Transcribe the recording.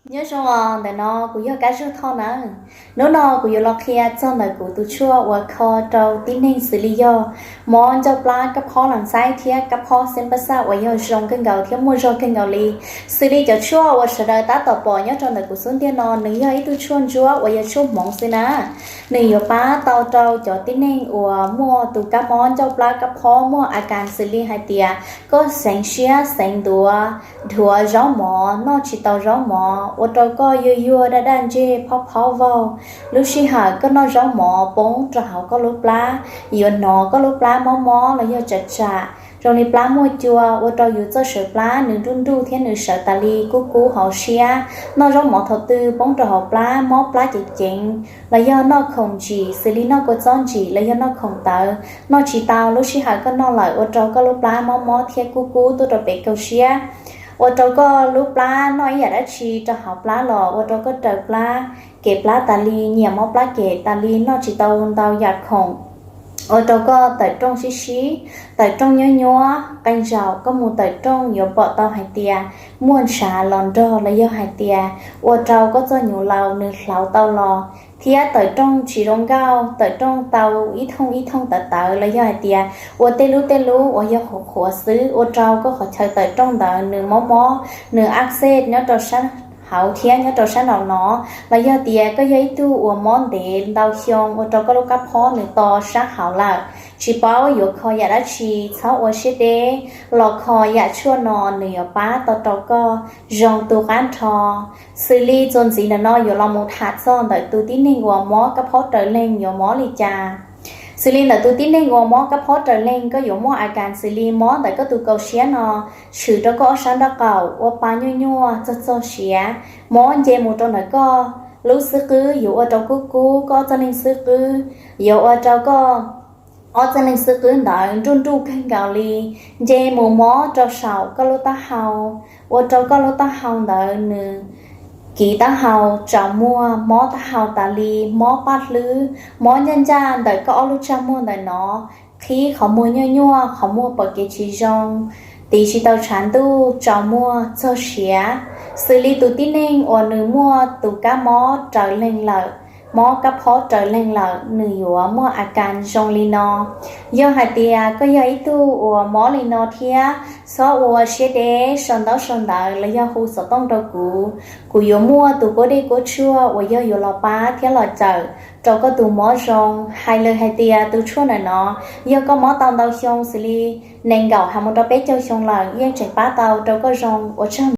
Nyob zoo os, ntawm no kuv yog Kab Zuag Thoj nawb. Hnub no kuv yuav los qhia txog ntawm kuv tus tshuaj uas kho rau tib neeg xws li yog mob ncauj plab kab phob las xaib thiab kab phob xeeb pab xaj uas yog zoo kawg nkaus thiab muaj zog kawg nkaus li. Xws li cov tshuaj uas sawv daws tab tom pom nyob rau ntawm kuv xub ntiag no, nws yog ib tug tshuaj ntsuab uas yog tshuaj hmoov xwb na. Nws yuav pab tau rau cov tib neeg uas muaj tus kab mob ncauj plab kab phob muaj a kas xws li hais tias koj xeev siab xeev ntuav, dhuav zaub mov, noj tsis tau zaub mov, ua rau koj yuag yuag daj daj ntseg phob phob vaug. Lub sij hawm koj noj zaub mov poob rau hauv koj lub plab, yuav hnov koj lub plab mob mob los yog tsam tsam, zoo li plab muaj cua, ua rau yus txoj sawv plab nws nruj nruj thiab nws sawv tas li kub kub hauv siab. Noj zaub mov thaum twg poob rau hauv plab mob plab ceev ceev, los yog noj khoom ntsim xws li noj kua txob ntsim los yog noj khoom tawv, noj tsis tau, lub sij hawm koj noj lawm ua rau koj lub plab mob mob thiab kub kub tuaj rau pem kaum siab. Ua rau koj lub plab noj ib yam dab tsi rau hauv plab los ua rau koj raws plab, kem plab tas li, nyiam mob plab kem tas li, noj tsis tau ntau yam khoom. Ua rau koj tawm rooj sib sib, tawm rooj nyuab nyuab, qee zaum koj mus tawm rooj yuav pom tau hais tias muaj ntshav los nrog los yog hais tias ua rau koj txoj nyuv laus nws hlauv tau los, thiab tawm rooj tsis zoo nkauj, tawm rooj tau ib thooj ib thooj tawv tawv los yog hais tias ua tej lub tej lub uas yog qhuav qhuav xwb, ua rau koj qhov chaw tawm rooj ntawd nws mob mob, nws ab xej nyob rau sab hauv thiab nyob rau sab nraum no, los yog tias koj yog ib tug uas mob ntev ntau xyoo ua rau koj lub kab phob nws to sab hauv lawm, tsis paub yuav kho yam dab tsi, txhob ua siab deb, los kho yam tshuaj no nws yuav pab tau rau koj zoo tu qab nrho. Xws li txuas ntxiv ntawm no yuav los mus tham txog ntawm tus tib neeg uas mob kab phob raws leeg yuav mob li cas. Xws li ntawm tus tib neeg uas mob kab phob raws leeg koj yuav muaj a kas xws li mob ntawm koj tus kaum siab no, tshwm rau koj ob sab nraub qaum, ua pa nyuaj nyuaj, txog txog siav, mob nce mus rau ntawm koj lub xwb qwb, yuav ua rau kub kub koj ob txoj neeg xwb qwb, yuav ua rau koj ob txoj neeg xwb qwb ntawd nruj nruj kawg nkaus li, nce mus mob rau saum koj lub taub hau, ua rau koj lub taub hau ntawd nws kiv taub hau, tsaus muag, mob taub hau tas li, mob paj hlwb, mob ncaj ncaj ntawm koj ob lub tsaj muag ntawm no, qhib qhov muag nyuaj nyuaj, qhov muag pom kev tsis zoo, tiv tsis tau tshav ntuj, tsaus muag, txog siav. Xws li tus tib neeg uas nws muaj tus kab mob raws leeg lawm, mob kab phob raws leeg lawm, nws yuav muaj a kas zoo li no. Yog hais tias koj yog ib tug uas mob li no thiab, txhob ua siab deb, sau ntaub sau ntawv los yog hu xov tooj rau kuv, kuv yuav muaj tus kuab dej kuab tshuaj uas yog yuav los pab thiab los cawm rau koj tus mob zoo. Hais lawm hais tias tus tshuaj ntawm no yog koj mob tau ntau xyoo xws li nees nkaum hais mus rau peb caug xyoo lawm yeej tseem pab tau rau koj zoo. Ua tsaug.